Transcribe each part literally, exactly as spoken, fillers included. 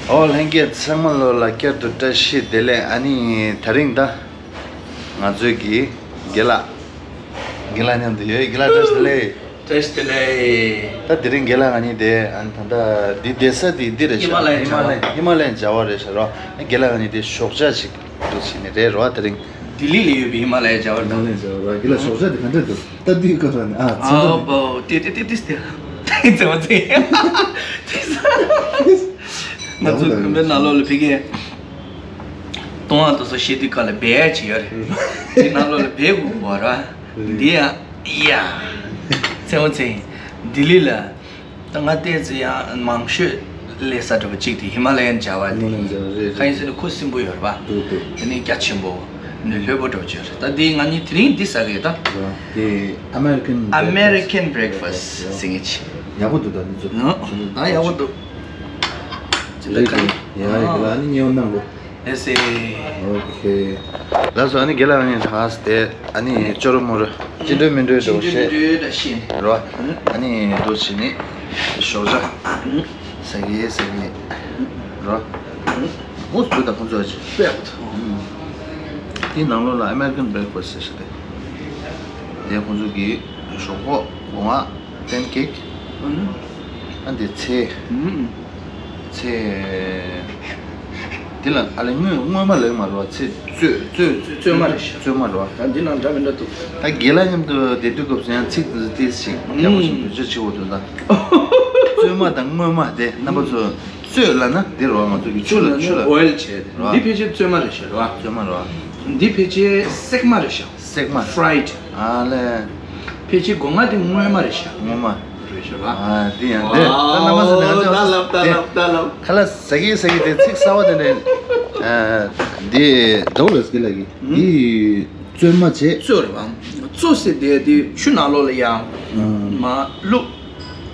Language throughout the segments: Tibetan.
ཨོ་ལྷན་རྒྱས་ཚང་མ་ལོ་ལ་བསྐྱར་དུ་བཀྲ་ཤིས་བདེ་ལེགས། ཨ་ནི་དེ་རིང་ད་ང་ཚོའི་གི་རྒན་ལགས། རྒན་ལགས་མཉམ་དུ་ཡོད། རྒན་ལགས་བཀྲ་ཤིས་བདེ་ལེགས། བཀྲ་ཤིས་བདེ་ལེགས། ད་དེ་རིང་རྒན་ལགས་ང་གཉིས་དེ་ཨ་ནི་ད་ལྟ་འདི་བསྡད་ས་དེ་འདི་རེད་ཤག་ཧི་མ་ལ་ཡའི་ཧི་མ་ལ་ཡའི་ཧི་མ་ལ་ཡའི་རྒྱལ་བ་རེད་ཤག་རོ། རྒན་ལགས་ང་གཉིས་དེ་ཞོགས་ཇ་ཅིག་འདུག་བྱས་ནས་རེད་རོ། དེ་རིང་ལྡི་ལི་ལ་ཡོད་པའི་ཧི་མ་ལ་ཡའི་རྒྱལ་བ་ཧི་མ་ལ་ཡའི་རྒྱལ་བ་རོ། རྒན་ལགས་ཞོགས་ཇ་དེ་ག་འདྲ་འདུག་ད་དུས་སྐབས་ལ་ནི་ཨ་ཚིག་ཨ་འདུག་བོ་ཏི་ཏི་ཏི་ཏི་ཏི་ཏི་ཙེ་བ་ཙེ་ཏི་ཙེ། ང་ཚོ་དགོན་པའི་ནང་ལོགས་ལ་ཕ་གིའི་ལྟུང་བ་དེ་ཚོ་བཤད་དུས་སྐབས་ལ་སྦས་ཅིག་ཡོད་རེད། དེ་ནང་ལོགས་ལ་སྦས་དགོས་པ་ར། འདི་ཡང་ཡ། ཚེ་བ་ཚེ། ལྡི་ལི་ལ། ད་ང་བལྟས་ཚེ་ཡང་མང་ཤོས་སླེབས་ས་འདྲ་པོ་གཅིག་དེ་ཧི་མ་ལ་ཡན་རྒྱལ་བ་དེ་ཡིན། ཧི་མ་ལ་ཡན་རྒྱལ་བ་རེད། གང་ཡིན་ཟེར་ན་ཁོ་སྲིན་པོ་ཡོད་རེད་པ། འདུག་འདུག་དེ་ནས་རྒྱ་ཆེན་པོ། ནས་ལྷོད་པོ་འདྲ་པོ་ཅིག་རེད། ད་དེ་ང་གཉིས་དེ་རིང་འདི་ཟ་གི་ཡོད་ད། དེ་American American breakfast ཟེར་མཁན་ཅིག་ཡག་པོ་འདུག་ད་འདི་ཚོ། ཨང་། ད་ཡག་པོ་འདུག་ཅི་འདྲ་ག་ལེ། ཡ་ཡ་ག་ལ་ཨ་ནི་ཉེ་བོ་གནང་དགོས། ཨེ་སེ། ཨོ་ཁེ། ལགས་སོ། ཨ་ནི་རྒན་ལགས་ཨ་ནི་ད་དེ་ཨ་ནི་ཅོ་རོ་མོ་རོ་ཅི་འདྲ་མི་འདྲ་འདྲ་པོ་བཤད། ཅི་འདྲ་མི་འདྲ་འདྲ་བཤད་ནས་རོ། ཨ་ནི་འདུག་བྱས་ནས་ཞོགས་ཇ་ཟ་གི་ཟ་གི་རོ། ཨོ་སུ་དང་ཁོང་ཚོ་ཅི་དཔེ་ཡག་པོ་འདུག་དེའི་ནང་ལོགས་ལ་American breakfast ཟེར་ཞིག་དེ། དེ་ཁོང་ཚོ་གི་ཞོག་ཁོག་སྒོ་ང་། པན་ཀེག་ཨ་འདི་ཚལ། ཚལ། འདི་ལ་ཨ་ལེ་སྔོན་སྔོན་མ་ལེགས་མ་རེད་བ། ཚལ་བཙོས་བཙོས། བཙོས་མ་རེད་ཤག་བཙོས་མ་རེད་བ། ད་འདི་ནང་འདྲ་མི་འདྲ་འདུག་ད་རྒན་ལགས་མཉམ་དུ་བསྡད་དུས་སྐབས་སུ་ཡང་ཚིག་ཏིས་ཞིག་ཡག་པོ་ཞིག་བེད་སྤྱོད་བྱེད་དགོས་འདུག་ད་བཙོས་མ་དང་སྔོན་མ་དེ་རྣམ་པ་ཚོ་བཙོས་ལབ་ན་འདི་རེད་བ། ང་ཚོ་གི་ཆུ་ལ་ཆུ་ལ་ཨོ་ཡལ་བྱས་ཏེ། འདི་ཕལ་ཆེར་བཙོས་མ་རེད་ཤག་རེད་བ། བཙོས་མ་རེད་བ། འདི་ཕལ་ཆེར་བསྲེགས་མ་རེད་ཤག་བསྲེགས་མ། Fried། ཨ་ལས། ཕལ་ཆེར་སྒོ་ང་དེ་སྔོན་མ་རེད་ཤག་སྔོན་མ། རེད་ཤག་ར། ཨ་དེ་ཡང་དེ་ད་རྣམ་པ་ཚོ་ནས་ང་ཚོ་ད་ལབ་ད་ལབ་ད་ལབ། ཁ་ལག་ཟ་གི་ཟ་གི་དེ་ཚིག་གསར་བ་དེ་འདྲ། ཨ་འདི་ཌོ་ལར་སི་གི་ལ་གི་འདི་བཙོས་མ་བྱས། བཙོས་རེད་བ། བཙོས་ཟེར་དེ་དེ་ཆུ་ནང་ལོགས་ལ་ཡང་མ་བླུགས།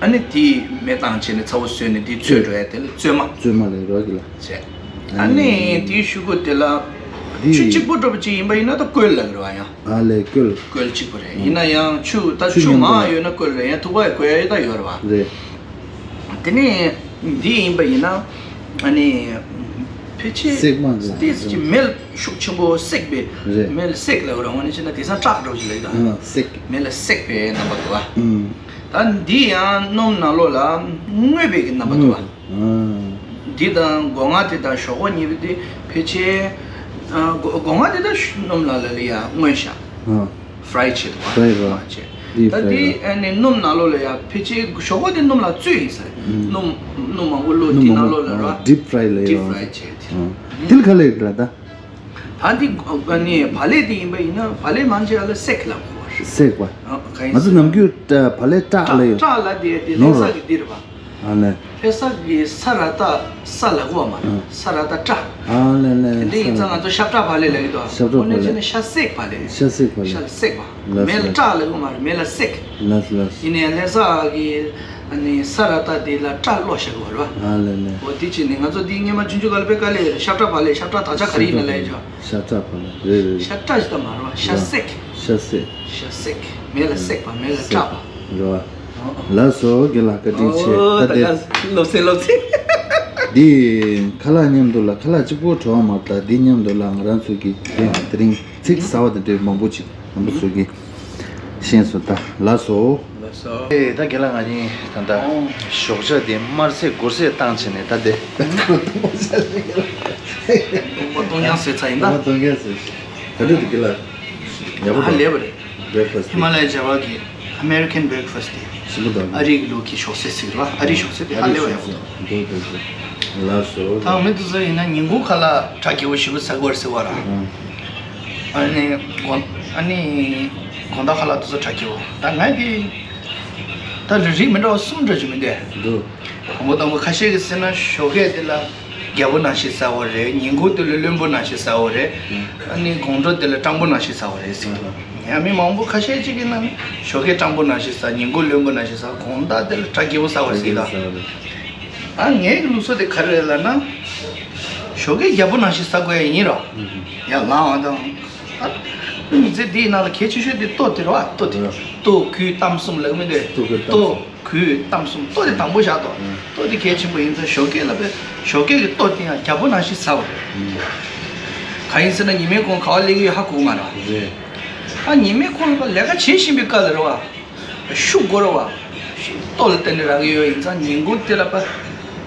ཨ་ནི་དེ་མེ་བཏང་བྱས་ནས་ཚ་བོ་བཟོས་ནས་དེ་བཙོས་འགྲོ་ཡ་དེ་ལ་བཙོས་མ། བཙོས་མ་ལ་རོ་གི་ལ། བྱས། ཨ་ནི་དེའི་གཞུག་གུ་དེ་ལ་ཆུ་གཅིག་པོ་འདྲ་པོ་ཅིག་ཡིན་པ་ཡིན་ན་ད་བསྐོལ་ལབ་རེད་བ་ཡང་། ཨ་ལས་བསྐོལ། བསྐོལ་གཅིག་པོ་རེད། ཡིན་ན་ཡང་ཆུ་ད་ཆུ་ཆུ་མང་ཡོད་ན་བསྐོལ་རེད། ཡང་ཐུག་པ་ཡི་བསྐོལ་ཡ་ད་ཡོད་རེད་བ། རེད། དེ་ནས་འདི་ཡིན་པ་ཡིན་ན་ཨ་ནི་ཕལ་ཆེར་བསྲེགས་མ་རེད། ཏིས་ཀྱི་མེ་ཤུགས་ཆེན་པོ་བསྲེགས་པའི་རེད། མེ་ལ་བསྲེགས་ལབ་རེད་བ། ནི་ཕྱིན་ན་དེང་སང་སྐྲག་འགྲོ་གི་ལབ་ད། ཨ་བསྲེགས། མེ་ལ་བསྲེགས་པའི་རྣམ་པ་འདུག་བ། ཨུམ། ད་འདི་ཡང་སྣུམ་ནང་ལོགས་ལ་བརྔོས་པའི་གི་རྣམ་པ་འདུག་བ། ཨ། འདི་དང་སྒོ་ང་དེ་དང་ཞོག་ཁོག་གཉིས་པོ་དེ་ཕལ་ཆེར། ཨ་སྒོ་སྒོ་ང་དེ་དང་སྣུམ་ནང་ལ་ལ་ཡ་བརྔོས་ཤག་ཨ། Fry བྱེད་དུ་བ། Fry ར། མ་བྱེད། འདི་ད fry འདི་ར། ཨ་ནི་སྣུམ་ནང་ལོགས་ལ་ཡ་ཕལ་ཆེར་ཞོག་ཁོག་དེ་སྣུམ་ལ་བཙོས་ཡིན་ས་རེད། ཨུམ། སྣུམ་སྣུམ་མང་པོ་བླུགས་སྣུམ་དེ་མང་ནང་པོ་ལོགས་ལ་ར། ཨ་deep fry ལ་ཡོད། Deep fry བྱེད་དེ། ཨ། དེ་ལ་ག་ལེར་གི་ལ་ད། ད་འདི་ཨ་ནི་བག་ལེབ་དེ་ཡིན་པ་ཡིན་ན་བག་ལེབ་མང་ཆེ་བ་ལ་བསྲེགས་ལབ་དགོས་པ་རེད། བསྲེགས་པ། ཨ་གང་ཡིན་ང་ཚོ་ཟེར་ན། ནམ་རྒྱུན་བག་ལེབ་བཀྲག་ལ་ཡོད། བཀྲག་ལ་དེ་དེ་ནོར་ལྷ་ས་རོ། གི་འདི་རེད་པ། ཨ་ལས། ལྷ་ས་གི་ས་ར་ཏ་ས་ལ་གོ་མ་རེད། ཨ། ས་ར་ཏ་བཀྲག་ཨ་ལས་ལས། དེ་འདྲ་ཡིན་ཙང་ང་ཚོ་ཤ་བཀྲག་བག་ལེབ་ལབ་ཀྱི་འདུག་ཤ་བཀྲག་བག་ལེབ། ཨོ་ནི་བྱས་ན་ཤ་བསྲེགས་བག་ལེབ། ཤ་བསྲེགས་བག་ལེབ། ཤ་བསྲེགས་པ། ལགས་མེ་ལ་ལགས། བཀྲག་ལབ་ཀྱི་མ་རེད། མེ་ལ་བསྲེགས། ལགས་ལགས། ཡིན་ནའི་ལྷ་ས་གི་ཨ་ནི་ས་ར་ཏ་དེ་ལ་བཀྲག་ལོག་བཞག་གི་ཡོད་རེད་པ། ཨ་ལས་ལས། འོ་དེ་བྱས་ནས་ང་ཚོ་འདི་སྔོན་མ་ཆུང་ཆུང་སྒང་ལ་དཔེ་དཀའ་ལས་ཡོད་རེད། ཤ་བཀྲག་བག་ལེབ། ཤ་བཀྲག་ད་ཆ་ག་རེ་ཡིན་ན་ལབ་ཡོད་ཅོ། ཤ་བཀྲག་བག་ལེབ་རེད་རེད། ཤ་བཀྲག་ཅིག་ད་མ་རེད་པ། ཤ་བསྲེགས། ཤ་བསྲེགས། ཤ་བསྲེགས། མེ་ལ་བསྲེགས་པ། མེ་ལ་བཀྲག་པ། རེད་པ། ལགས་སོ། རྒན་ལགས་བཀའ་དྲིན་ཆེ། ཨོ་ད་ད་དེ་ག་སློབ་ཚན་སློབ་ཚན། འདི་ཁ་ལག་མཉམ་དུ་ལ་ཁ་ལག་གཅིག་པོ་བྲོ་བ་མ་རེད། ད་འདི་མཉམ་དུ་ལ་ང་རང་ཚོ་གི་དེ་དེ་རིང་ཚིག་གསར་བ་དང་འབྲེལ་བའི་མང་པོ་ཅིག་རྣམ་པ་ཚོ་གིས་ཤེས་སོང་ད། ལགས་སོ། ལགས་སོ། ཨེ་ད་རྒན་ལགས་ང་གཉིས་ད་ལྟ་ཨོ་ཞོགས་ཇ་དེ་དམར་ཟས་སྒོར་ཟས་བཏང་བྱས་ནས་ད་དེ་སྟོང་པ་སྟོང་རྐྱང་ཟས་ཚར་ཡིན་ད། སྟོང་པ་སྟོང་རྐྱང་ཟས། ག་འདྲ་འདུག་རྒན་ལགས། ཡག་པོ་ཨ་འདུག་ལེགས་པ་རེད། breakfast ཧི་མ་ལ་ཡའི་རྒྱལ་བ་གི་American breakfast དེ་ཞིམ་པོ་འདུག་ཨ་རིའི་ལུགས་ཀྱི་ཞོགས་ཟས་ཟེར་བ། ཨ་རིའི་ཞོགས་ཟས་དེ་ཧ་ལས་པ་ཡག་པོ་འདུག་འདུག་འདུག་ལགས་སོ། ད་མི་དེ་ཚོ་ཡིན་ན་ཉིན་གུང་ཁ་ལག་གྲ་རྒྱས་པོ་ཞེ་པོ་ཟ་དགོས་རེད་ཟེར་བ་ར། ཨང་། ཨ་ནི་དགོང་ཨ་ནི་དགོང་དག་ཁ་ལག་དེ་ཚོ་གྲ་རྒྱས་པོ། ད་ང་དེ་ད་རིགས་མི་འདྲ་བ་གསུམ་འདྲ་ཅིག་མི་འདུག་འདུག་དང་པོ་དང་པོ་ཁ་ཤས་ཀྱིས་ཟེར་ན་ཞོགས་ཀས་དེ་ལ་རྒྱལ་པོ་ནང་བཞིན་ཟ་བ་རེད། ཉིན་གུང་དེ་ལ་བློན་པོ་ནང་བཞིན་ཟ་བ་རེད། ཨ་ནི་དགོང་དྲོ་དེ་ལ་སྤྲང་པོ་ནང་བཞིན་ཟ་བ་རེད་ཟེར་གྱི་འདུག་ཡང་མི་མང་པོ་ཁ་ཤས་ཅིག་གིས་ན་ནི་ཞོགས་ཀས་སྤྲང་པོ་ནང་བཞིན་ཟ། ཉིན་གུང་བློན་པོ་ནང་བཞིན་ཟ། དགོང་དག་དེ་ལ་གྲ་རྒྱས་པོ་ཟ་བ་ཟེར་གྱི་འདུག་ཨ་ངའི་གི་ལུགས་སྲོལ་དེ་ག་རེ་རེད་ལབ་ན། ཞོགས་ཀས་རྒྱལ་པོ་ནང་བཞིན་ཟ་དགོས་ཡ་ཡིན་རོ། ཡང་ལངས་བ་དང་། ཨ་ མི་ཚེ་འདིའི་ནང་ལ་གལ་ཆེ་ཤོས་དེ་ལྟོ་དེ་རེད་བ། ལྟོ་དེ། ལྟོ་གོས་གཏམ་གསུམ་ལབ་མི་འདུག་ལྟོ་གོས་གཏམ་གསུམ། ལྟོ་གོས་གཏམ་གསུམ། ལྟོ་དེ་དང་པོ་བཞག་དོ། ལྟོ་དེ་གལ་ཆེན་པོ་ཡིན་ཙང་ཞོགས་ཀས་ལ་པའི་ཞོགས་ཀས་ཀྱི་ལྟོ་དེ་ཡང་རྒྱལ་པོ་ནང་བཞིན་ཟ་བ་རེད། གང་ཡིན་ཟེར་ན་ཉི་མའི་ཁོང་ག་བ་སླེབས་ཀྱི་ཡོད་ཧ་གོ་མ་རེད་བ། རེད། ཨ་ཉི་མའི་ཁོང་ལ་ལས་ཀ་བྱེད་བཞིན་པའི་སྐབས་ལ་རེད་བ། ཤུགས་དགོས་རེད་བ། ལྟོ་ལ་བརྟེན་ནས་རག་གི་ཡོད། ཡིན་ཙང་ཉིན་གུང་དེ་ལ་པ་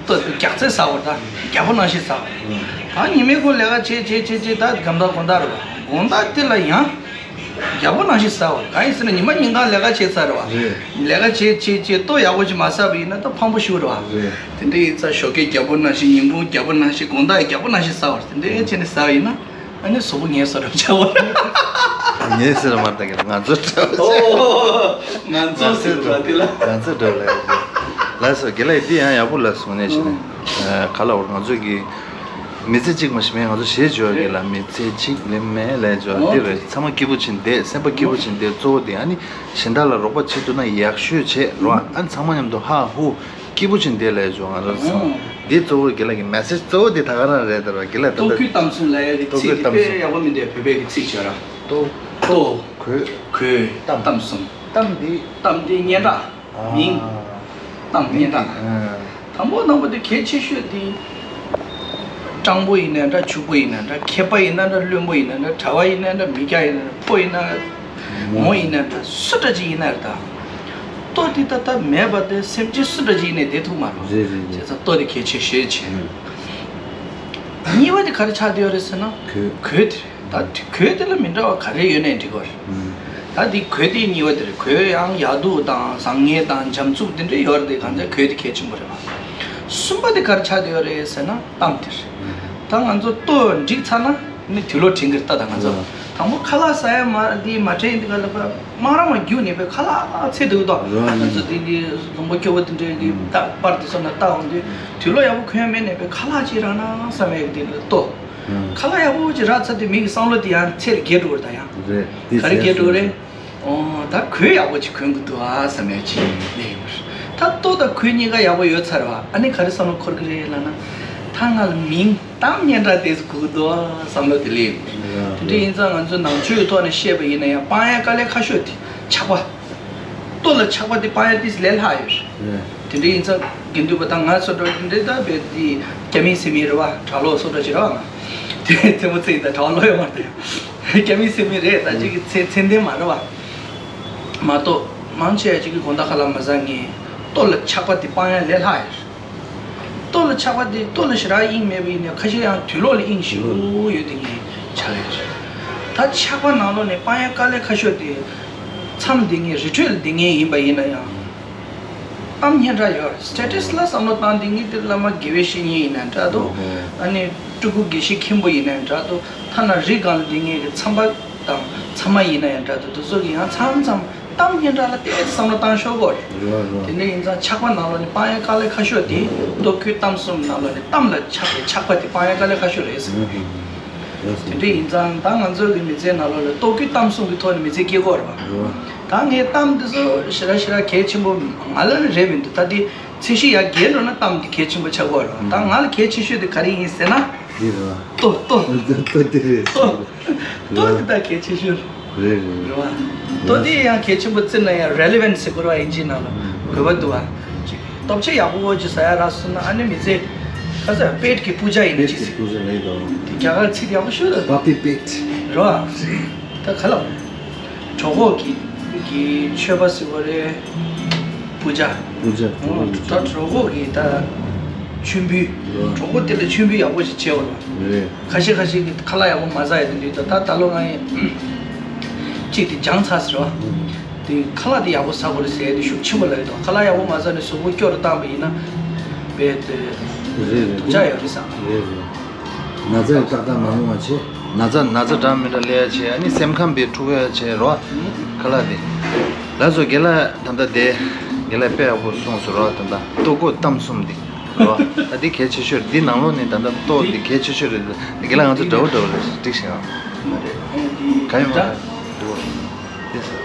ལྟོ་རྒྱགས་ཚད་ཟ་བར་ད་རྒྱལ་པོ་ནང་བཞིན་ཟ་བར། ད་ཉི་མའི་ཁོ་ལས་ཀ་བྱེད་བྱེད་བྱེད་བྱེད་ད་དགོང་དག་དགོང་དག་རེད་བ། དགོང་དག་དེ་ལ་ཡང་རྒྱལ་པོ་ནང་བཞིན་ཟ་བར། གང་ཡིན་ཟེར་ན་ཉི་མ་ཉིན་གང་ལས་ཀ་བྱེད་ཚར་རེད་བ། རེད། ལས་ཀ་བྱེད་བྱེད་བྱེད་ལྟོ་ཡག་པོ་ཅིག་མ་ཟ་བ་ཡིན་ན་ད་ཕངས་པོ་ཞིག་རེད་བ། རེད། དེ་འདྲ་ཡིན་ཙང་ཞོགས་ཀས་རྒྱལ་པོ་ནང་བཞིན། ཉིན་གུང་རྒྱལ་པོ་ནང་བཞིན། དགོང་དག་རྒྱལ་པོ་ནང་བཞིན་ཟ་བར། དེ་འདྲ་བྱས་ནས་ཟ་བ་ཡིན་ན། ཨ་ནི་གཟུགས་པོ་ངལ་གསོ་རབ་ཆགས་པ། ངལ་གསོ་ར་མ་ལྟ་གི་ང་ཚོ་འདྲ་བོ་ཆགས། ཨོ། ང་ཚོ་ཟེར་བ་དེ་ལ། ང་ཚོ་འདྲ་བོ་ལ་ཡོད། ལགས་སོ། དགེ་ལགས་འདི་ཡང་ཡག་པོ་ལ་གསུངས་ནས་བྱས་ནས། ཨ་ག་ལ་བར་ང་ཚོ་གི་མི་ཚེ་གཅིག་མ་ཤི་མེད། ང་ཚོ་ཞེས་བརྗོད་གི་ལ་མི་ཚེ་གཅིག་ལས་མེད་ལས་བརྗོད་འདི་རེད། ཚང་མ་སྐྱིད་པོ་བྱས་བསྡད། སེམས་པ་སྐྱིད་པོ་བྱས་བསྡད། གཙོ་བོ་དེ་ཨ་ནི་གཞན་དག་ལ་རོགས་པ་བྱེད་ཐུབ་ན་ཡག་ཤོས་བྱེད་རོགས། ཨ་ནི་ཚང་མ་མཉམ་དུ་ཧ་ཧུ། སྐྱིད་པོ་ཅིག་འདི་ལས་བྱུང་ང་ཚོ་ཚང་། འདི་གཙོ་བོ་དགེ་ལགས་ཀྱི་མེ་སེཇ་གཙོ་བོ་འདི་ད་ག་རང་རེད་དར་བ་དགེ་ལགས་ད་ལྟོ་ལྟ་གོས་གཏམ་གསུམ་ལབ་ཡ་གི་ལྟོ་ཚིག་གོས་འདི་གཏམ་དཔེ་གསུམ། ཡག་པོ་མི་འདུག་བོད་པའི་གི་ཚིག་བྱོས་ར། ལྟོ། ལྟོ། གོས། གོས། གཏམ། གཏམ་གསུམ། གཏམ་འདི། གཏམ་འདི་སྙན་གྲགས། ཨ། མིང་། གཏམ་སྙན་གྲགས། ཨ། དང་པོ་དང་པོ་དེ་གལ་ཆེ་ཤོས་དེ། སྤྲང་པོ་ཡིན་ན་འདྲ། ཕྱུག་པོ་ཡིན་ན་འདྲ། མཁས་པ་ཡིན་ན་འདྲ། བླུན་པོ་ཡིན་ན་འདྲ། གྲྭ་བ་ཡིན་ན་འདྲ། མི་སྐྱ་ཡིན་ན་འདྲ། ཕོ་ཡིན་ན། མོ་ཡིན་ན་འདྲ། སུ་འདྲ་ཅིག་ཡིན་ན་རེད་ད། ལྟོ་དེ་ད་ལྟ་མེད་པ་དེ་སེམས་ཅན་སུ་འདྲ་ཅིག་ཡིན་ནའི་བསྡད་ཐུབ་མ་རེད། རེད་རེད་རེད། བྱས་ཙང་ལྟོ་དེ་གལ་ཆེ་ཤོས་ཆེ། གཉིས་པ་དེ་ག་རེ་ཆགས་བསྡད་ཡོད་རེད་ཟེར་ན། གོས། གོས་དེ་རེད། ད་དེ་གོས་དེ་ལ་མི་འདྲ་བ་ག་རེ་ཡོད་ནའི་འགྲིག་གི་རེད། ད་དེ་གོས་དེ་གཉིས་པ་དེ་རེད། གོས་ཡང་ཡག་སྡུག་དང་བཟང་ངན་དང་འཇམ་རྩུབ་དེ་འདྲ་ཡོད་རེད་དེ། གང་ཅི་གོས་དེ་གལ་ཆེན་པོ་རེད་བ། གསུམ་པ་དེ་ག་རེ་ཆགས་བསྡད་ཡོད་རེད་ཟེར་ན་གཏམ་དེ་རེད། ད་ང་ཚོ་ལྟོ་འགྲིག་ཚར་ན་ནི་དུག་ལོག་དྲན་གི་རེད། ད་ད་ང་ཚོ་དང་པོ་ཁ་ལག་ཟ་ཡ་མ་དེ་མ་དྲན་དེ་ག་ལ་པ། དམར་ར་མ་རྒྱུག་ནས་པའི་ཁ་ལག་ཚེ་འདུག་དོ། རོ། ང་ཚོ་དེ་གི་ལུང་པ་སྐྱོ་བོ་དེ་འདྲའི་གི་ད་པར་དེ་སོ་ན་ལྟ་འོང་དུས་དུག་ལོག་ཡག་པོ་གོན་མེད་ནས་པའི་ཁ་ལག་ཅིག་རག་ན་བསམ་ཡས་དེ་ལ་ལྟོ། ཁ་ལག་ཡག་པོ་ཅིག་རག་ཚར་དུས་མི་གི་བསམ་བློ་དེ་ཡང་ཚེ་ལ་རྒྱས་འགྲོ་གི་རེད། ད་ཡང་རེད། དེ་ག་རེ་རྒྱས་འགྲོ་གི་རེད། ཨོ་ད་གོས་ཡག་པོ་ཅིག་གོན་གི་འདུག་ཨ་བསམ་ཡས་ཅིག་སླེབས་ཡོང་གི་རེད། ད་ལྟོ་དང་གོས་གཉིས་ཀ་ཡག་པོ་ཡོད་ཚར་བ་ཨ་ནི་ག་རེ་བསམ་བློ་འཁོར་གི་རེད་ལབ་ན། ད་ང་ལ་མིང་གཏམ་སྙན་གྲགས་དེ་ཚོ་དགོས་ཀྱི་འདུག་བསམ་བློ་དེ་སླེབས་ཡོང་གི་རེད། དེ་འདྲ་ཡིན་ཙང་ང་ཚོས་ནང་ཆོས་ཀྱི་ཐོག་ནས་བཤད་པ་ཡིན་ན་ཡང་སྤང་ཡ་དཀའ་ལས་ཁག་ཤོས་དེ་ཆགས་པ། ལྟོ་ལ་ཆགས་པ་དེ་སྤང་ཡ་ཏོག་ཙམ་ལས་སླ་ཡོད་རེད། དེ་འདྲ་ཡིན་ཙང་དགེ་འདུན་པ་དང་ང་ཚོ་འདྲ་དེ་འདྲ་ད་བས་དེ་རྒྱ་མིའི་སྲིན་མོ་རེད་བ། གྲྭ་ལོག་སོ་འདྲ་ཅིག་རེད་བ། ང་དེ་ཐེ་མོ་ཚེ་ཡིན་ད་གྲྭ་ལོག་ཡོད་མ་རེད། རྒྱ་མིའི་སྲིན་མོ་རེད། ད་ཅིག་གི་ཚེ་ཚེ་འདས་མ་རེད་བ། མ་གཏོགས་མང་ཆེ་བ་ཅིག་གི་དགོང་དག་ཁ་ལག་མ་ཟ་མཁན། ལྟོ་ལ་ཆགས་པ་དེ་སྤང་ཡ་ལས་སླ་ཡོད་རེད། ལྟོ་ལ་ཆགས་པ་དེ་ལྟོ་ལ་ཞེ་དྲག་དབྱིངས་མེད་པ་ཡིན་ནའི་ཁ་ཤས་ཡང་དུག་ལོག་ལ་དབྱིངས་ཞེ་པོ་ཡོད་དེ་ངས་ཆགས་ཡོད་རེད། ད་ཆགས་པ་ནང་ལོགས་ནས་སྤང་ཡ་དཀའ་ལས་ཁག་ཤོས་དེ། མཚམས་བསྡད་མཁན་རི་ཁྲོད་ལ་བསྡད་མཁན་ཡིན་པ་ཡིན་ན་ཡང་། གཏམ་སྙན་གྲགས་ཡོད་རེད། སི་ཊེ་ཊས་ལ་བསམ་བློ་བཏང་བསྡད་མཁན་དེ་བླ་མ་དགེ་བའི་བཤེས་གཉེན་ཡིན་ན་འདྲ་འདུག་ཨ་ནི་སྤྲུལ་སྐུ་དགེ་བཤེས་མཁན་པོ་ཡིན་ན་ཡང་འདྲ་འདུག་ཐ་ན་རི་སྒང་ལ་བསྡད་མཁན་གྱི་མཚམས་པ་དང་ཚང་མ་ཡིན་ན་ཡང་འདྲ་འདུག་དེ་ཚོ་གི་ཡང་མཚམས་མཚམས། གཏམ་སྙན་གྲགས་ལ་ཏོག་ཙམ་བསམ་བློ་བཏང་ཤོག་གོ། རེད་རེད། དེ་འདྲ་ཡིན་ཙང་ཆགས་པ་ནང་ལོགས་ནས་སྤང་ཡ་དཀའ་ལས་ཁག་ཤོས་དེ་ལྟོ་གོས་གཏམ་གསུམ་ནང་ལོགས་ནས་གཏམ་ལ་ཆགས་པའི་ཆགས་པ་དེ་སྤང་ཡ་དཀའ་ལས་ཁག་ཤོས་རེད་ཟེར། རེད་རེད། དེ་འདྲ་ཡིན་ཙང་ད་ང་ཚོ་གི་མི་ཚེའི་ནང་ལོགས་ལ་ལྟོ་གོས་གཏམ་གསུམ་གྱི་ཐོག་ནས་མི་ཚེ་སྐྱེལ་གོ་རེད་བ། རེད་བ། ད་ངས་གཏམ་འདི་ཚོ་ཞེ་དྲག་ཞེ་དྲག་གལ་ཆེན་པོ་ང་ལ་ནི་རེད་མི་འདུག་ད་དེ་ཚད་གཞི་ཡར་རྒྱས་འགྲོ་ན་གཏམ་འདི་གལ་ཆེན་པོ་ཆགས་གོ་རེད་བ། ད་ང་ལ་གལ་ཆེ་ཤོས་དེ་ག་རེ་ཡིན་ཟེར་ན། འདི་རེད་བ། ལྟོ་ལྟོ། ལྟོ་འདི་རེད། ལྟོ། ལྟོ་འདི་ད་གལ་ཆེ་ཤོས། རེད་རེད། རེད་བ། ལྟོ་འདི་ཡང་གལ་ཆེན་པོ་བརྩི་ན་ཡང་relevant་ཟེར་དགོས་རེད་བ། ཨིན་ཇིའི་ནང་ལ་དགོས་པ་འདུག་བ། ཅིག་ལྟོ་ཆས་ཡག་པོ་ཅིག་ཟ་ཡ་རག་སོང་ན་ཨ་ནི་མི་ཚེ་ཁ་ཚ་པེཊ་ཀྱི་པུ་ཇ་ཡིན་ན་ཅིག་པེཊ་ཀྱི་པུ་ཇ་ལབ་དང་། དེ་རྒྱ་གར་ཚིག་ཡག་པོ་ཤོད་དང་། པ་པི་པེཊ། རེད་བ། ད་ག་ལ་གྲོད་ཁོག་གི་གི་མཆོད་པ་ཟེར་དགོས་རེད། པུ་ཇ། པུ་ཇ། ཨོ། ད་གྲོད་ཁོག་གི་ད་མཆོད་འབུལ། རེད་བ། གྲོད་ཁོག་དེ་ལ་མཆོད་འབུལ་ཡག་པོ་ཞིག་བྱེད་དགོས་རེད་བ། རེད། ཁ་ཤས་ཁ་ཤས་ཀྱིས་ཁ་ལག་ཡག་པོ་མ་ཟ་ཡ་དེ་འདྲ་ཡོད་དོ། ད་ད་ལོ་ང་ཡི་གཅིག་དེ་སྦྱངས་ཚར་ཟེར་བ། དེ་ཁ་ལག་དེ་ཡག་པོ་ཟ་དགོས་རེད་ཟེར་ཡ་དེ་ཤུགས་ཆེན་པོ་ལབ་ཡོད་དོ། ཁ་ལག་ཡག་པོ་མ་ཟ་ནས་གཟུགས་པོ་སྐྱོ་རུ་བཏང་བ་ཡིན་ན་རྦད་དེ་རེད་རེད། སྡུག་ཅག་ཡོད་རེད་བསམ། རེད་རེད། ན་ཚ་ཡང་ཏག་ཏག་མ་ལོང་བ་བྱེད། ན་ཚ་ན་ཚ་འདྲ་མི་འདྲ་ལས་ཡ་བྱེད། ཨ་ནི་སེམས་ཁམས་དེ་འཁྲུག་ཡ་བྱེད་རོ། ཁ་ལག་དེ། ལགས་སོ་དགེ་ལགས་ད་ལྟ་དེ། དགེ་ལགས་དཔེ་ཡག་པོ་གསུངས་སོང་རོ། ད་ལྟ་ལྟོ་གོས་གཏམ་གསུམ་དེ། རོ། ད་འདི་གལ་ཆེ་ཤོས་འདི་ནང་ལོགས་ནས་ད་ལྟ་ལྟོ་འདི་གལ་ཆེ་ཤོས་རེད། འདི་ག་ལ་ང་ཚོ་འདྲ་བོ་འདྲ་བོ་རེད་འགྲིག་ཤག་ཨ། ག་ཡོད་མ་རེད། འདི་ས།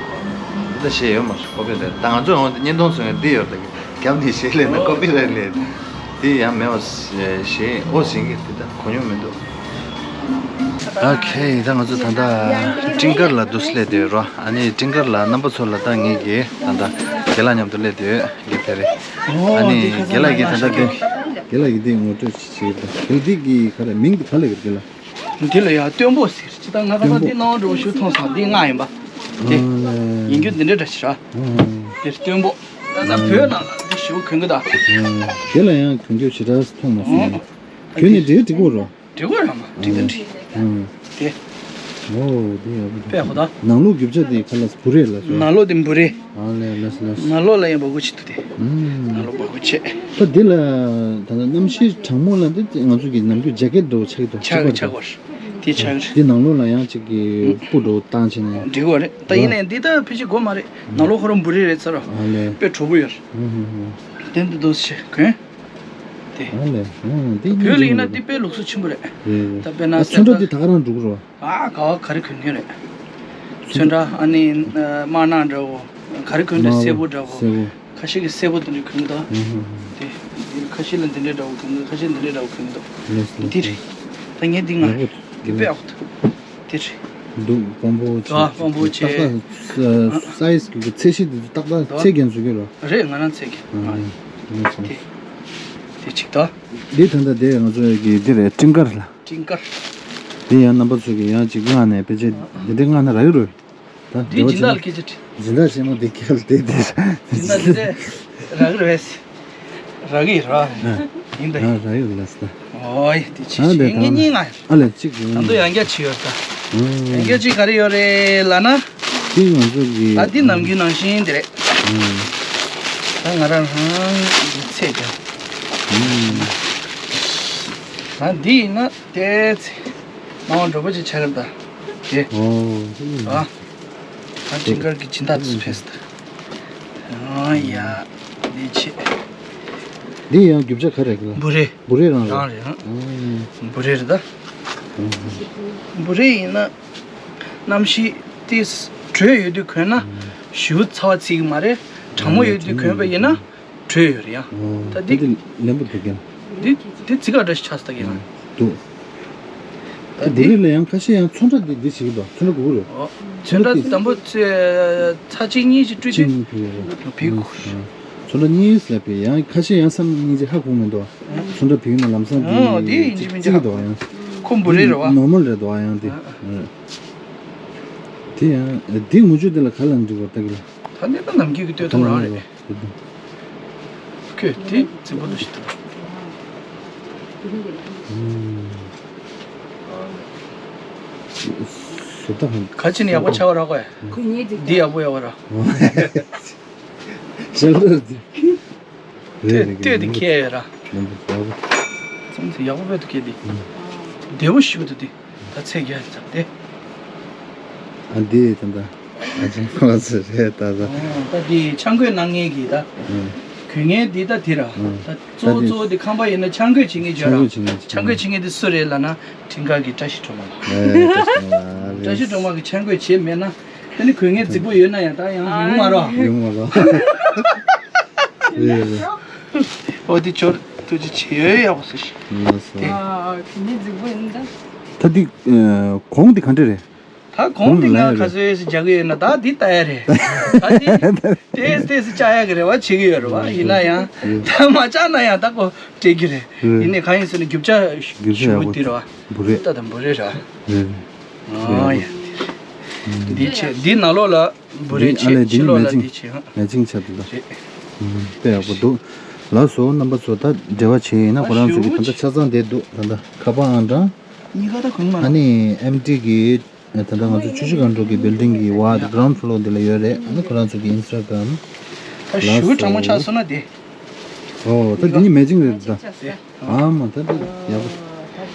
འདི་ད་ཞེས་ཡོད་མ་རེད། ཀོ་པི་རེད། ད་ང་ཚོ་ཡང་བརྙན་ཐུང་བཟོ་ཡ་འདི་ཡོད་རེད། རྒྱབ་ནས་ཞེས་ལས་ན་ཀོ་པི་རེད་ལས། འདི་ཡང་མེད་པ་ཞེས་ཨོ་ཟིན་གི་འདི་ད་གོ་མྱོང་མི་འདུག་ཨོ་ཁེ། ད་ང་ཚོ་ད་ལྟ་སྤྲིན་དཀར་ལ་འདུག་སླེབས་བསྡད་ཡོད་རོ། ཨ་ནི་སྤྲིན་དཀར་ལ་རྣམ་པ་ཚོ་ལ་ད་ངེད་ཀྱིས་ད་ལྟ་རྒན་ལགས་མཉམ་དུ་སླེབས་བསྡད་ཡོད། རྒན་ཕེ་རི། ཨ་ནི་རྒན་ལགས་ཀྱིས་ད་ལྟ་དེ། རྒན་ལགས་ཀྱིས་དེ་ངོ་སྤྲོད་བྱེད་དང་། རྒན་ལགས་འདི་གི་ག་རེ་མིང་དེ་ག་ལ་ཡོད་རྒན་ལགས། འདི་ལ་ཡ་སྟོན་པོ་ཟེར། ཅི་ད་ང་ཁ་སང་འདི་སྣང་བ་འགྲོ་བ་ཞུ་མཐོང་སོང་། འདི་ལྔ་ཡིན་པ། དེ་ཡིན་རྒྱུ་འདི་འདྲ་འདྲ་ཞིག་ར། དེ་སྟོན་པོ། ད་ལྟ་བོད་ནང་ལ་འདི་ཞུ་གོན་གི་ད། དེ་ལ་ཡང་གོན་རྒྱུ་ཞེ་དྲག་མཐོང་མ་སོང་། གོན་ནས་འདྲེ་འགྲིག་གོ་རོ། འགྲིག་གོ་ར་མ་འགྲིག་ད་འགྲིག་དེ། ཨོ་དེ་ཡག་པོ་འདུག་དཔེ་ཧོ་ད། ནང་ལོགས་རྒྱུ་ཆ་དེ་ཁ་ལག་བུ་རེད་ལ་སོ། ནང་ལོགས་དེ་བུ་རེད། ཨ་ལས་ལས་ལས། ནང་ལོགས་ལ་ཡང་སྦ་ཁུག་ཅིག་འདུག་དེ། ནང་ལོགས་སྦ་ཁུག་ཆེ། ད་འདི་ལ་ད་ལྟ་གནམ་གཤིས་གྲང་མོ་ལ་འདི་ང་ཚོ་གི་ནམ་རྒྱུན་ཇེ་ཀེད་འདྲ་བོ་ཆགས་འདུག་ཆགས་ཆགས་པ་རེད། དེ་ཆགས་རེད། འདི་ནང་ལོགས་ལ་ཡང་ཅིག་གི་སྤུ་འདྲ་བོ་བཏང་བྱས་ནས། འགྲིག་གོ་རེད། ད་ཡིན་ནའི་འདི་ད་ཕལ་ཆེར་དགོས་མ་རེད། ནང་ལོགས་ཁོ་རང་བུ་རེ་རེད་ཚར་རོ། ཨ་ལས། དཔེ་དྲོ་པོ་ཡོད་རེད། དེ་འདི་འདུག་ཆེ་གོན། དེ། ཨ་ལས། ཨང་། དེ་བོད་ལ་ཡིན་ན་འདི་དཔེ་ལུགས་སྲོལ་ཆེན་པོ་རེད། རེད་རེད། ད་དཔེར་ན་ཨ་ཚོན་ཁྲ་འདི་ད་ག་རང་འགྲོ་གི་རོ། ཨ་ག་བ་ག་རེ་གོན་མཁན་རེད། ཚོན་ཁྲ་ཨ་ནི་དམར་ནག་འདྲ་བོ། ག་རེ་གོན་འདྲ་དམར་པོ་སེར་པོ་འདྲ་བོ། སེར་པོ། ཁ་ཤས་ཀྱིས་སེར་པོ་དེ་འདྲ་གོན་གི་འདུག་ཨུ་ཧུ་ཧུ། དེ། ཁ་ཤས་ལ་འདི་འདྲའི་འདྲ་བོ་གོན་གི་འདུག་ཁ་ཤས་འདི་འདྲའི་འདྲ་བོ་གོན་གི་འདུག་ལགས་སོ། འདི་རེད། ད་ངས་འདི་ང་། ཡག་པོ་འདུག་དེ་དཔེ་ཡག་པོ་འདུག་དེ་རེད། འདུག་སྤོམ་པོ་ཆེ། ཨ་སྤོམ་པོ་ཆེ། ཏག་ཏག་ས་ཡིས་ཀྱི་ཚད་གཞི་དེ་ཏག་ཏག་ཚད་རྒྱན་བཟོ་གི་རོ། རེད། ང་རང་ཚད་རྒྱན། ཨ་ལགས་སོ། དེ་དེ་གཅིག་དང་། འདི་ད་ལྟ་དེ་ང་ཚོ་གི་འདི་རེད། སྤྲིན་དཀར་ལ། སྤྲིན་དཀར། འདི་ཡང་རྣམ་པ་ཚོ་གི་ཡང་ཅིག་མངགས་ནས་ཕལ་ཆེར་འདི་འདྲའི་མངགས་ན་རག་གི་རེད། ད་འདི་སྦྱིན་བདག་ལ་སྐད་ཆ་དྲིས། སྦྱིན་བདག་ཆེན་མོ་འདི་ཁྱེད་ལ་དེ་དེ། སྦྱིན་བདག་འདི་འདྲ་རག་གི་རེད། རག་གི་ར། ཡིན་ད། ཨ་རག་ཡོད་ལ་ས། ཨོ་ཡ་དེ་ཆེ་ཨ་ཆེ། དེ་ངེད་གཉིས་ང་། ཨ་ལས་གཅིག་ཡིན། ད་དུང་ཡང་བསྐྱར་ཅིག་ཡོད་ད། ཡང་བསྐྱར་ཅིག་ག་རེ་ཡོད་རེད་ལབ་ན། དེ་ང་ཚོ་གི། ད་འདི་ནམ་རྒྱུན་ནང་བཞིན་དེ་རེད། ད་ང་རང་རང་གི་ཚད་ཀྱང་། ད་འདི་ཡིན་ན་དེ་ཚེ། མ་འོང་འགྲོ་པོ་ཅིག་ཆགས་ཀྱི་རེད་ད། དེ། ཨོ། ཨ། ད་སྤྲིན་དཀར་གྱི་སྦྱིན་བདག་ཚོ་ཕེབས་སོང་། ཨ་ཡ། འདི་ཆེ། འདི་ཡང་རྒྱུ་ཆ་ག་རེ་རེད་ལ། བུ་རེ། བུ་རེ་རང་རེད། རང་རེད་ཨང་། ཨོ། བུ་རེ་རེད་ད། བུ་རེ་ཡིན་ན། གནམ་གཤིས་དེ་དྲོད་ཡོད་དུས་གོན་ན། ཞེ་པོ་ཚ་བ་ཚིག་གི་མ་རེད། གྲང་མོ་ཡོད་དུས་གོན་པ་ཡིན་ན། དྲོད་ཡོད་རེད་ཡ། ཨོ། ད་འདི། ད་འདི་ལེན་པོ་འདུག་ཀྱང་། འདི་འདི་ཙི་ག་འདྲ་ཞིག་ཆགས་སོང་ད་ཀྱང་། འདུག་ད་ད་འདི། བུ་རེ་ལ་ཡང་ཁ་ཤས་ཡང་ཚོན་ཁྲ་འདི་འདི་བྱེད་ཀྱི་འདུག་ཚོན་ཁྲ་དགོས་ཀྱི་རེད། ཨོ། ཚོན་ཁྲ་དེ་དང་པོ་ཚེ་ཚ་གཅིག་གཉིས་ཤིག་བཀྲུས་ཏེ། གཅིག་གཉིས་བུ་རེ་རེད། བུ་དགོས་རེད། ཚོན་ཁྲ་གཉིས་ལ་བུ་ཡང་ཁ་ཤས་ཡང་བསམ་གཉིས་ཅིག་ཧ་གོ་མི་འདུག་ཚོན་ཁྲ་བུ་ཡིན་ན་ལམ་སང་ཨོ་འདི་འདི་ཡིན་གཅིག་གཅིག་འདུག་ཡང་། ཁོ་བུ་རེ་རེད་བ། ནོར་མལ་རེད་འདུག་ཡང་འདི། ཨ། དེ་ཡང་འདི་ངུ་ཆུ་འདི་ལ་ག་ལ་འགྲིག་པ་ལྟ་གི་ལ། ད་ནི་ད་ནམ་རྒྱུན་གྱི་སྟོད་ཐུང་རང་རེད། ཁོས་དེ་རྫིག་པོ་འདྲ་ཞིག་འདུག་ཟོ་ལྟ་གང་། ག་ཅི་ནས་ཡག་པོ་ཆགས་པ་རག་གོ་ཡ། འདི་ཡག་པོ་ཡག་པོ་རག་ཞལ་ལྟ་འདི། རེད་རེད། སྟོད་དེ་ཁྱེར་ཡོད་ར། ལམ་བུ་ཡག་པོ། ཙམ་ཟིག་ཡག་པོ་དཔེ་འདུག་ཁྱེད་དེ། བདེ་བོ་ཞིག་འདུག་དེ། ད་ཚེས་བརྒྱད་ཙམ་དེ། ཨ་འདི་ད་ལྟ་ཨ་ཅང་ཁོ་ཚོ་རེད་ད་ད། ཨོ་ད་འདི་ཆང་གོས་གནང་མཁན་གྱི་ད། ཨང་། གོན་མཁན་འདི་ད་དེ་ར། ཨང་། ད་གཙོ་བོ་གཙོ་བོ་འདི་ཁང་པ་ཡིན་ན་ཆང་གོས་བྱེད་མཁན་བརྗོད་ར། ཆང་གོས་བྱེད་མཁན་ཆང་གོས་བྱེད་མཁན་འདི་སུ་རེད་ལབ་ན་ཁྲིན་ཀ་གི་བཀྲ་ཤིས་སྒྲོལ་མ་ལགས། ཨེ་བཀྲ་ཤིས་སྒྲོལ་མ་རེད། བཀྲ་ཤིས་སྒྲོལ་མ་གི་ཆང་གོས་བྱེད་མེད་ན་ད་ནི་གོན་མཁན་རྫིག་པོ་ཡོད་ན་ཡང་ད་ཡང་ཡོང་མ་རོགས། ཡོང་མ་རོགས། རེད་རེད། ཨོ་དེ་ཆོར་ཐུགས་རྗེ་ཆེ་ཡོད་ཡག་པོ་ཟེར་ཤི། ལགས་སོ། དེ། ཨ་ཨ་གོན་མཁན་རྫིག་པོ་ཡིན་ད། ད་འདི་ཨ་གོང་འདི་ག་འདྲ་རེད། ད་གོང་འདི་ང་ག་ཚོད་ཞིག་རྒྱག་གི་ཡོད་ན་ད་འདི་ལྟ་ཡ་རེད། ད་འདི་ཏེས་ཏེས་བཅག་ཡ་གི་རེ་བ་བྱེད་ཀྱི་ཡོད་རེད་བ། ཡིན་ན་ཡང་ད་མ་བཅག་ན་ཡང་ད་ཀོ་སྤྲད་ཀྱི་རེད། ཡིན་ནའི་གང་ཡིན་ཟེར་ན་རྒྱུ་ཆ་ཞུ་འདི་རེད་བ། བུ་རེ། ད་ད་བུ་རེ་ར། རེད་རེད། ཨ་ཡ། འདི་ཆེ་འདི་ནང་ལོགས་ལ་བུ་རེ་ཆེ། ཕྱི་ལོགས་ལ་འདི་ཆེ། མེ་ཅིང་ཆགས་འདུག་ད། རེད། དཔེ་ཡག་པོ་འདུག་ལགས་སོ། རྣམ་པ་ཚོ་ད་འབྲེལ་བ་བྱེད་ཡིན་ན་ཁོ་རང་ཚོ་གི་ད་ལྟ་ཆ་ཚང་བསྡད་འདུག་ད་ལྟ་ཁ་པར་ཨང་གྲངས། གཉིས་ཀ་ད་གོང་མ། ཨ་ནི་ཨེམ་ཊི་གི་ད་ལྟ་ང་ཚོ་ཆུ་བཞི་སྒང་དྲུག་གི་བིལ་ཌིང་གི་བ་གྷི་རའུན་ཌི་ཕློར་འདི་ལ་ཡོད་རེད། ཨ་ནི་ཁོ་རང་ཚོ་གི་ཨིན་སི་ཊ་གྷ་རམ། ད་ཞུ་གྲང་མོ་ཆགས་སོང་ན་དེ། ཨོ་ད་འདི་གཉིས་མེ་ཅིང་རེད་ད། ཨ་མ་ད་ད་ཡག་པོ།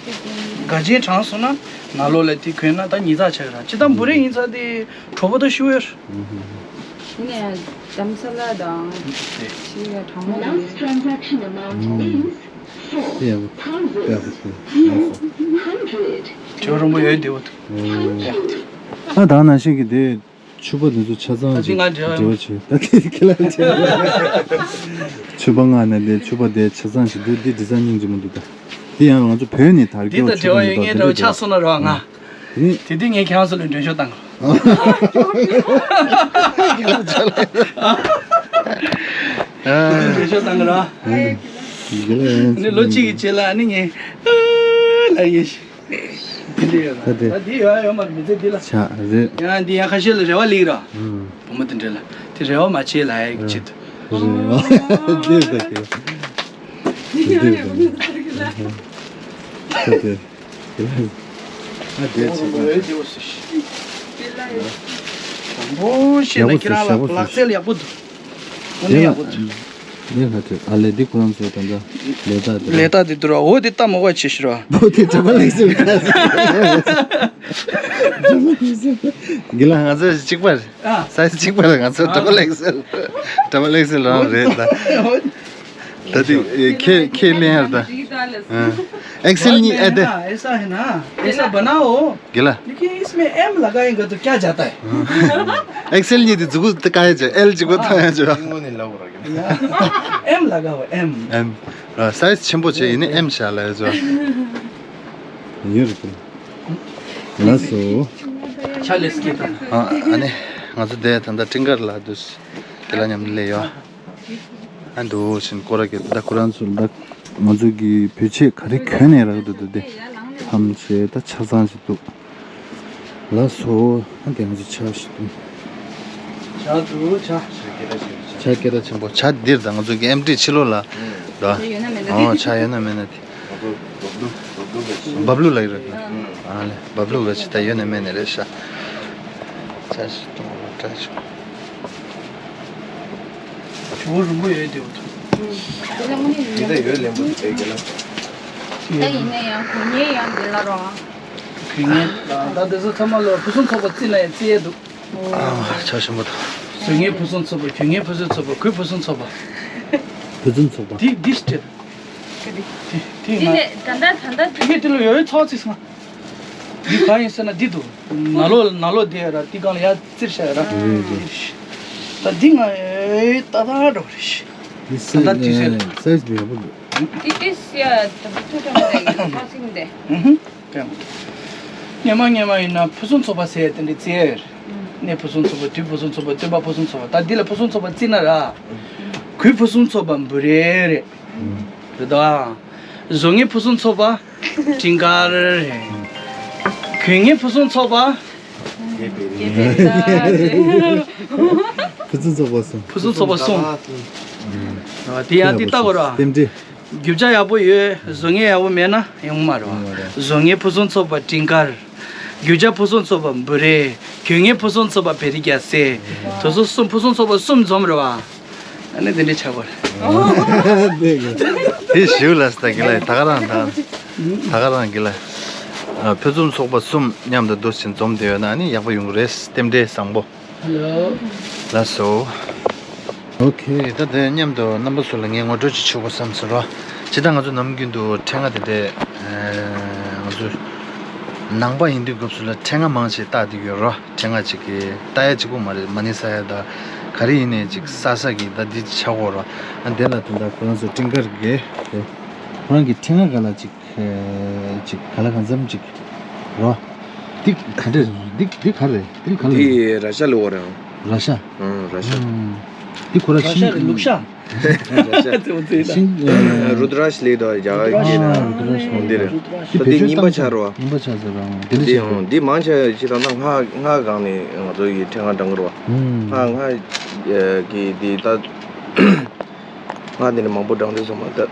དགའ་ཆེན་དྲངས་སོང་ན་ནང་ལོགས་ལ་དེ་གོན་ན་ད་ཉི་ཚགས་ཆགས་ར། ཅི་ད་བུ་རེ་ཡིན་ཚ་དེ་གྲོགས་པོ་ད་ཞུ་ཡོད། ཡིན་ནའི་དམ་ས་ལ་དང་ཆི་ཡ་གྲང་མོ་དང་། དེ་ཡག་པོ་ཡག་པོ་ཞུ། དྲི་བ་རོང་པོ་ཡོད་བདེ་བོ་འདུག་ཨ་ད་ནང་བཞིན་གྱི་དེ། ཕྱུ་པ་འདི་ཚོ་ཆ་ཚང་ཞིག་ད་འདི་ང་འབྲེལ་བ་བྱེད། ད་འདི་ཁྱེད་ལ་བྱེད། ཕྱུ་པ་ང་ནས་འདི་ཕྱུ་པ་འདི་ཆ་ཚང་ཞིག་འདུག་འདི་ཌི་ཛའིན་སྙིང་རྗེ་མོ་འདུག་ད། དེ་ཡང་ང་ཚོ་བོད་ནས་དར་དེ་དང་འབྲེལ་བ་ཡོད་མཁན་འདྲ་བོ་ཆགས་སོང་ན་རོགས་ང་། དེ་ནི་དེ་དུས་ངས་ཁྱེད་རང་ཚོ་ལ་མགྲོན་ཤོག་བཏང་། མགྲོན་ཤོག་བཏང་གི་རོགས། ནི་ལོ་གཅིག་གི་རྗེས་ལ་ནི་ངས་ལ་ཡིན་ཞིག་དེ་འདྲ་ཡོད་ལ། ད་དེ་ད་དེ་ཡོད་ཡོད་མ་རེད། མི་ཚེ་འདི་ལ་ཆ་རེད། ཡང་འདི་ཡང་ཁ་ཤས་ལ་རེ་བ་ལིག་རོགས། བུ་མོ་དེ་འདྲ་ལ་དེ་རེ་བ་མ་བྱེད་ལ་ཡ་གི་ཆེད་དུ། རེ་བ་འདི་ད་གི་འདི་ད་གི་ད་དེ། ཨ་དེ་ཚེ་དང་པོ་ཤེས་ན་ཁྱེད་རང་ལ་ལག་རྩལ་ཡག་པོ་འདུག་དངོས་གནས་ཡག་པོ་འདུག་དེ་ལ་དེ་ཨ་ལས་འདི་ཁོ་རང་ཚོའི་ད་ལྟ་ལས་རྟགས་དེ་ལས་རྟགས་དེ་འདུག་ར། འོ་དེ་ལྟ་མོ་བ་ཆེ་ཤི་ར། འོ་དེ་དྲི་བ་ལེགས་སོ། དྲི་བ་ལེགས་སོ། དགེ་ལགས་ང་ཚོ་གཅིག་པ་རེད། ཨ། སའི་ཛི་གཅིག་པ་རེད། ང་ཚོ་དྲི་བ་ལེགས་སོ། དྲི་བ་ལེགས་སོ་རང་རེད་ད། ད་དེ་ཁྱེད་ཁྱེད་ལེན་ཡར་ད། ཨེག་སེལ་གཉིས་ཨེ་དེ། ऐसा है ना, ऐसा बनाओ। དགེ་ལགས། लेकिन इसमें एम लगाएंगे तो क्या जाता है? ཨེག་སེལ་གཉིས་དེ་མཛུ་གུ་དེ་བཀག་ཡ་བྱས། ཨེལ་གཅིག་པོ་ཐོན་ཡ་བྱས། एम लगाओ, एम। एम། ཨེམ། སའི་ཛི་ཆེན་པོ་བྱས་ཡིན་ན་ཨེམ་བཞག་ལ་ཡ་བྱས། ཡོད་རེད་དེ། ལགས་སོ། ཆ་ལེ་སི་ཀི་དང་། ཨ་ཨ་ནི་ང་ཚོ་དེ་ད་ལྟ་སྤྲིན་དཀར་ལ་འདུག་དེ་ལ་མཉམ་དུ་སླེབས་ཡོད། ཨ་འདུག་བཞིན་སྐོར་ར་གི་ད་ཁོ་རང་ཚོ་ལ་ང་ཚོ་གི་བོད་ཆས་ག་རེ་གྱོན་ནས་རག་འདུག་དེ་ཧམ་བྱས་ད་ཆ་ཚང་ཞིག་འདུག་ལགས་སོ། ཨ་དེ་ང་ཚོ་ཆ་ཞིག་འདུག་ཆ་འདུག་ཆ། ཆ་སྐད་གྲགས་ཆེན་པོ། ཆ་འདིར་ད་ང་ཚོ་གི་ཨེམ་ཊི་ཕྱི་ལོགས་ལ་ད། ཨོ་ཆ་ཡོད་ན་མེད་ན་དེ། བབ་ལུ་ལ་ཡོད་རེད། ཨ་ལེ་བབ་ལུ་ག་ཅི་ད་ཡོད་ན་མེད་ན་རེད་ཤག་ཆ་ཞིག་གཏོང་བ་ལ་བཀྲ་ཤིས། ཇོ་བོ་རིན་པོ་ཡོད་དེ་འོ་ཐུ། དེ་ད་ཡོད་ལེན་པོ་དེ་ག་ལ། ད་ཡིན་ན་ཡང་གུ་ཉེ་ཡང་དེ་ལ་རོ། གུ་ཉེ་ད་དེ་ཚོ་ཚང་མ་ལ་ཕུན་སུམ་ཚོགས་པ་རྩི་ན་ཡང་རྩི་ཡས་འདུག་ཨ་ཆ་ཞིམ་པོ་དང་། བཟོ་ངའི་ཕུན་སུམ་ཚོགས་པ། གྱོན་ངའི་ཕུན་སུམ་ཚོགས་པ། གོས་ཕུན་སུམ་ཚོགས་པ། ཕུན་སུམ་ཚོགས་པ། འདི་འདི་སྤྲད། ག་དེ་དེ་དེ་ང་ལས་ད་ལྟ་ད་ལྟ་དེ་ངས་དེ་ལ་ཡོད་ཡོད་ཚོགས་ཚིག་སོང་། འདི་གང་ཡིན་ཟེར་ན་འདི་འདུག་ནང་ལོགས་ནང་ལོགས་དེ་ར་དེ་གང་ལ་ཡ་བཙིར་བཞག་ཡ་ར། ད་འདི་ང་ཡོད་ད་ད་འགྲོ་རེད། འདི་ད་ད་དུས་ཚོད་ལ་སའི་ཛི་ཡག་པོ་འདུག་འདི་ཏིས་ཡ་ད་བུ་ཐུག་ཐུག་མ་རེད། ཚོགས་ཚིག་འདི། སྙན་མ་སྙན་མ་ཡིན་ན་ཕུན་སུམ་ཚོགས་པ་ཟེར་ཡ་དེ་འདྲ་བརྩི་ཡ་ཡོད་རེད། གནས་ཕུན་སུམ་ཚོགས་པ། དུས་ཕུན་སུམ་ཚོགས་པ། སྟོན་པ་ཕུན་སུམ་ཚོགས་པ། ད་འདི་ལ་ཕུན་སུམ་ཚོགས་པ་བརྩིས་ན་ར། གོས་ཕུན་སུམ་ཚོགས་པ་འབུ་རེ་རེད། རེད་དོ། བཟོ་ངའི་ཕུན་སུམ་ཚོགས་པ་སྤྲིན་དཀར་རེད། གྱོན་ངའི་ཕུན་སུམ་ཚོགས་པ། ཕུན་སུམ་ཚོགས་པ་གསུམ། ཕུན་སུམ་ཚོགས་པ་གསུམ། དེ་ཡང་འདི་ལྟ་དགོས་ར། རྟེན་འབྲེལ། རྒྱུ་ཆ་ཡག་པོ་ཡོད། བཟོ་མཁན་ཡག་པོ་མེད་ན་ཡོང་མ་རེད་བ། བཟོ་མཁན་ཕུན་སུམ་ཚོགས་པ་སྤྲིན་དཀར། རྒྱུ་ཆ་ཕུན་སུམ་ཚོགས་པ་འབུ་རེ། གྱོན་མཁན་ཕུན་སུམ་ཚོགས་པ་བེ་རི་རྒྱ་སེ། དེ་ཚོ་གསུམ་ཕུན་སུམ་ཚོགས་པ་གསུམ་འཛོམས་རེད་བ། ཨ་ནི་དེ་འདྲའི་ཆགས་པ་རེད། དེ་ཞིག་ལ་ད་གི་ལ་ད་ག་རང་ད་ད་ག་རང་གི་ལ། ཕུན་སུམ་ཚོགས་པ་གསུམ་མཉམ་དུ་འདུ་ཞིང་འཛོམས་བསྡད་ཡོད་ན་ཨ་ནི་ཡག་པོ་ཡོང་གི་རེད། རྟེན་འབྲེལ་བཟང་པོ། ཧེ་ལོ། ལགས་སོ། ཨོ་ཁེ། ད་དེ་མཉམ་དུ་རྣམ་པ་ཚོ་ལ་ངས་ངོ་སྤྲོད་ཅིག་ཞུ་དགོས་བསམ་སོང་རོ། ཇི་ལྟར་ང་ཚོ་ནམ་རྒྱུན་དུ་ཕྲེང་བ་དེ་འདྲས། ཨེ། ང་ཚོ་ནང་པ་ཡིན་དུས་སྐབས་སུ་ལ་ཕྲེང་བ་མང་ཆེ་བཏགས་བསྡད་ཡོད་རོ། ཕྲེང་བ་ཅིག་གིས་བཏགས་ཡ་གཅིག་པོ་མ་རེད། མ་ཎི་བསག་ཡ་ད་ག་རེ་ཡིན་ནའི་ཅིག་བསགས་བསགས་ཀྱིས་ད་འདི་ཆགས་ཡོད་རོ། ཨ་དེ་ལ་དེ་འདྲ་ཁོ་རང་ཚོ་སྤྲིན་དཀར་གྱིས་དེ་ཁོ་རང་གི་ཕྲེང་བ་ག་ལ་ཅིག་ཨེ། ཅིག་ག་ལ་གང་འཚམ་ཅིག་རོ། འདི་ག་འདྲས། འདི་འདི་ག་རེད། འདི་ག་ལ། འདི་ར་ཤ་ལ་འོ་རེད། ར་ཤ། ཨང་། ར་ཤ། ཨང་། འདི་ཁོ་ར་ར་ཤ་ཤིང་རེད། ལུག་ཤ། ར་ཤ། ཤིང་། རུ་དྲ་ཤ་ལེ་དོ་རྒྱ་གར་གྱི་ན། ཨ་རུ་དྲ་ཤ་ལེ། འདི་རེད། འདི་ད་འདི་རྙིང་པ་ཆགས་རོ། རྙིང་པ་ཆགས་ཟེར་ར། འདི་འདི་ཆགས། འདི་མང་ཆེ་ཅི་ད་ལྟ་སྔགས་སྔགས་སྒང་ནས་ང་ཚོ་ཡི་ཕྲེང་བ་འདྲ་གི་རོ། ཨང་། སྔགས་སྔགས་ཀྱི་འདི་ད། ང་འདི་ནས་མང་པོ་བགྲང་འདོད་སོང་མ་ད།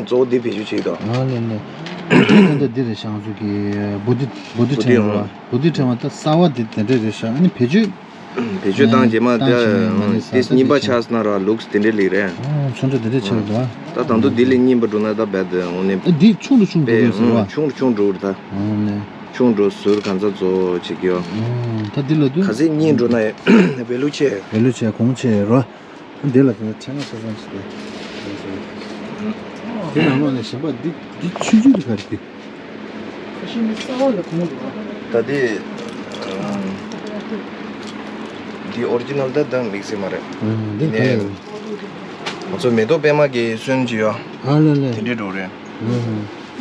གཙོ་བོ་འདི་བེད་སྤྱོད་བྱེད་དོ། ང་ལས་ནས། འདི་འདི་རེད་ཤག་ང་ཚོ་གི་བོ་དྷི་བོ་དྷི་བོ་དྷི་ཕྲེང་བ། ཨང་། བོ་དྷི་ཕྲེང་བ་ད་གསར་བ་འདི་དེ་འདྲས་རེད་ཤག་ཨ་ནི་བེད་སྤྱོད། བེད་སྤྱོད་བཏང་རྗེས་མ་ད་བཏང་རྗེས་མ་ནི་ས་དེ་རྙིང་པ་ཆགས་སོང་ན་ར་ལུགས་དེ་འདྲས་ལེགས་རེད། ཨང་། ཚོན་ཁྲ་དེ་འདྲས་ཆགས་འདུག་ཨ། ད་དང་དུ་འདི་ལས་རྙིང་པ་འགྲོ་ན་ད་རྦད་དེ་འོང་ནས། ཨ་འདི་ཆུང་དུ་ཆུང་དུ་འགྲོ་ཟེར་བ། ཨང་། ཆུང་དུ་ཆུང་དུ་འགྲོ་རེད་ད། ཨང་ནས། ཆུང་དུ་ཟུར་གང་ཚ་བཙོ་བྱེད་ཀྱི་ཡོད། ཨང་། ད་འདི་ལ་དུ། ག་ཚད་རྙིང་འགྲོ་ན་ཡང་བེ་ལུ་ཆེ། བེ་ལུ་ཆེ་གོང་ཆེ་རོ། འདི་ལ་དེ་ནས་ཕྲེང་བ་ཆ་ཚང་ཞིག་རེད། དེ་ནང་ལོགས་ནས་གཞན་པ་འདི་འདི་ཆུང་ཆུང་འདི་ག་རེ་འདི། ཁ་ཤས་ནི་གསར་བ་ལ་གོང་འདུག་ད་དེ་འདི་ཨོ་རི་ཇི་ནལ་ད་དང་མིག་སི་མ་རེད། ཨ་འདི་ག་རེ་རེད། ང་ཚོ་མེ་ཏོག་པད་མ་གི་སོན་ཅི་ཡོད། ཨ་ལེ་ལེ། དེ་འདྲས་འགྲོ་རེད། ཨ།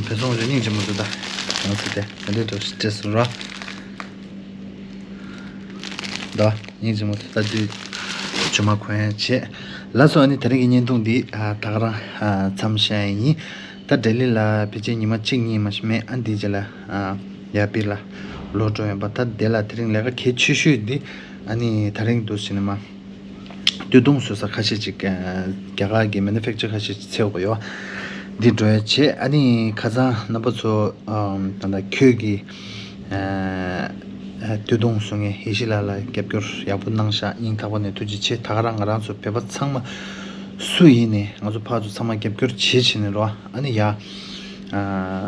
བོད་ཚོང་རེ་སྙིང་རྗེ་མོ་འདུག་ད་ང་ཚོ་དེ་ད་འདི་འདྲ་སྤྲད་སོང་ར། ད་སྙིང་རྗེ་མོ་ད་དུས་ཇུ་མ་གོན་ཡ་བྱེད། ལགས་སོ། ཨ་ནི་དེ་རིང་གི་བརྙན་ཐུང་འདི་ད་ག་རང་མཚམས་བཞག་ཡིན། ད་ལྡི་ལི་ལ་ཕལ་ཆེར་ཉི་མ་གཅིག་གཉིས་མ་ཞིག་མེད། ཨ་འདི་རྗེས་ལ་ཡར་པི་ལ་ལོག་འགྲོ་ཡོང་པ། ད་དེ་ལ་དེ་རིང་ལས་ཀ་གལ་ཆེ་ཤོས་འདི་ཨ་ནི་དེ་རིང་འདུག་ཟེར་ནས་མ། སྟོད་ཐུང་བཟོ་ས་ཁ་ཤས་ཅིག་རྒྱ་གར་གྱི་མེ་ནུ་ཕེག་ཅར་ཁ་ཤས་ཅིག་འཚོལ་དགོས་ཡོད། འདི་འགྲོ་ཡ་བྱེད། ཨ་ནི་ཁ་སང་རྣམ་པ་ཚོ་ད་ལྟ་ཁྱོད་ཀྱི་སྟོད་ཐུང་བཟོ་མཁན་ཡེ་ཤེས་ལགས་ལ་རྒྱབ་སྐྱོར་ཡག་པོ་གནང་ཤག་སྙིང་ཐག་པ་ནས་ཐུགས་རྗེ་ཆེ། ད་ག་རང་ང་རང་ཚོ་བོད་པ་ཚང་མ་སུ་ཡིན་ནས་ང་ཚོ་ཕར་ཚུར་ཚང་མ་རྒྱབ་སྐྱོར་བྱེད་བྱེད་ནས་རོ། ཨ་ནི་ཡ་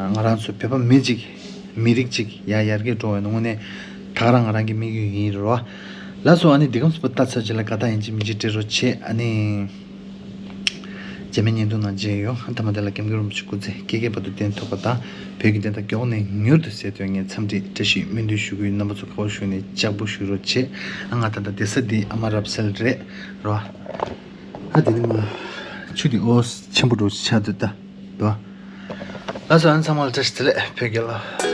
ང་རང་ཚོ་བོད་པ་མི་གཅིག་མི་རིགས་གཅིག་ཡར་ཡར་རྒྱས་འགྲོ་བའི་ངོས་ནས་ད་ག་རང་ང་རང་གི་དམིགས་ཡུལ་ཡིན་རོ། ལགས་སོ། ཨ་ནི་འདི་གམ་སུ་པ་ལྟ་ཚར་རྗེས་ལ་དགའ་རྟགས་ཡིན་གཅིག་མིན་གཅིག་སྤྲད་རོགས་བྱེད། ཨ་ནི་རྗེས་མའི་བརྙན་ཐུང་ནང་མཇལ་ཡོང་། ཨ་ཐ་མ་དེ་ལ་སྐྱབས་མགོན་རིན་པོ་ཆེ་སྐུ་ཚེ་ཁྱེད་ཀྱི་བར་དུ་བརྟན་ཐོག་པ་དང་བོད་ཀྱི་བདེན་མཐའ་མགྱོགས་ནས་མྱུར་དུ་གསལ་དོན་ངས་འཚམས་འདྲི་བཀྲ་ཤིས་སྨོན་འདུན་ཞུ་གི་ཡོད། རྣམ་པ་ཚོ་ཁ་བ་ཞུ་ནས་ལྕགས་པོ་ཞུ་རོགས་བྱེད། ཨ་ང་ད་ལྟ་བསྡད་ས་འདི་ཨ་མ་རབ་གསལ་རེད་རོ། ཨ་དེ་ནི་མ་ཆུ་དེ་ཨོ་ཆེན་པོ་འགྲོ་ཆགས་འདུག་ད་དོ། ལགས་སོ། ཨ་ནི་ཚང་མ་ལ་བཀྲ་ཤིས་བདེ་ལེགས། བོད་རྒྱལ་ལོ།